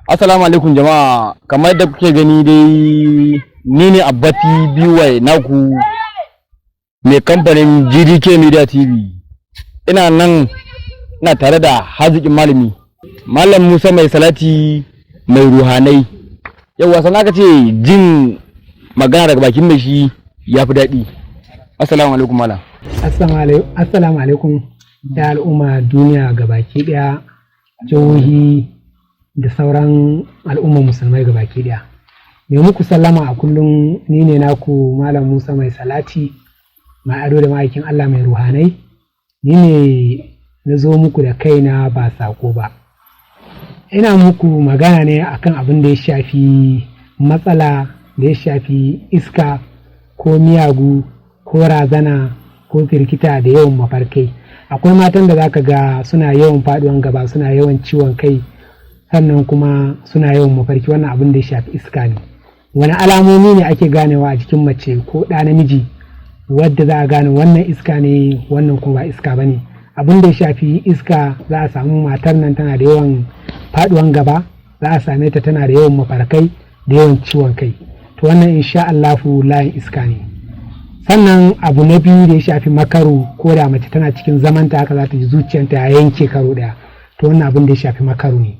Assalamu alaikum jama'a. Kamar yadda kuke gani dai, ni ne Abbati BY naku, mai kamfanin GDK Media TV. Ina nan ina tare da haziƙin malami, Malam Musa Mai Salati Mai Ruhanai. Yauwa, sannan aka ce jin magana daga bakin mai shi ya fi daɗi. Assalamu alaikum, malam. Assalamu alaikum ya al'umma duniya gabaki daya, jihohi da sauran al'umma musulmai gabaki daya. Mai muku sallama a kullum ni ne naku Malam Musa Mai Salati Mai Ado da Ma'aikin Allah Mai Ruhanai. Ni ne na zo muku da kaina, ba sako ba. Ina muku magana ne akan abin da ya shafi matsala da ya shafi iska ko miyagu ko razana ko firgita da yawan mafarkai. Akwai matan da zaka ga suna yawan faduwan gaba, suna yawan ciwon kai, sannan kuma suna yawan mafarki. Wannan abin da ya shafi iska ne. Wani alamomi ne ake ganewa a jikin mace ko ɗa namiji wadda za a gane wannan iska ne, wannan kuma ba iska ba ne? Abin da ya shafi iska, za a samu matar nan tana da yawan faduwan gaba, za a same ta tana da yawan mafarkai da yawan ciwon kai. To wannan insha Allahu layin iska ne. Sannan abu na biyu da ya shafi makaru, ko da mace tana cikin zamanta haka za ta ji zuciyarta ya yanke karo daya, to wannan abin da ya shafi makaru ne.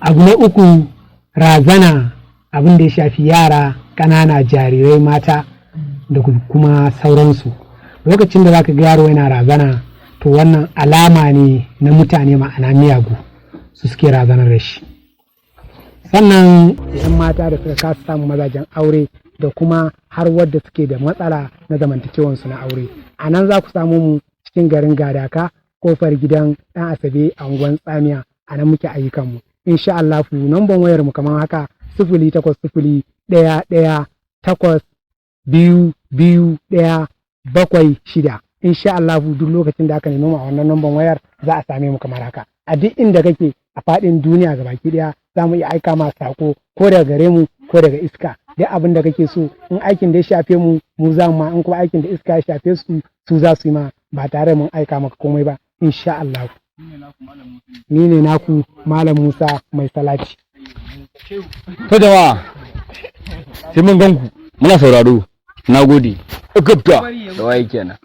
Abu na uku, razana, abin da ya shafi yara ƙanana, jarirai, mata da kuma sauransu. Lokacin da zaka ga yaro yana razana, to wannan alama ne na mutane, ma'ana miyagu su suke razanar da shi. Sannan 'yan mata da suka kasa samun mazajen aure da kuma har wadda suke da matsala na zamantakewansu na aure, a nan za ku samu mu cikin garin Gadaka, kofar gidan Ɗan Asabe a unguwan Tsamiya. A nan muke ayyukanmu insha Allah. Namban wayar mu kamar haka: 08011822176. Insha Allah duk lokacin da aka nemi mu a wannan namban wayar, za a same mu kamar haka. A duk inda kake a faɗin duniya gabaki ɗaya, za mu iya aika ma sako, ko daga gare mu ko daga iska. Duk abin da kake so, in aikin da ya shafe mu, mu za mu ma, in kuma aikin da iska ya shafe su, su za su yi ma, ba tare mun aika maka komai ba insha Allah. Ni ne naku Malam Musa Mai Salati. To jama'a, sai mun gan ku, muna sauraro. Na gode. Gabta da waye kenan.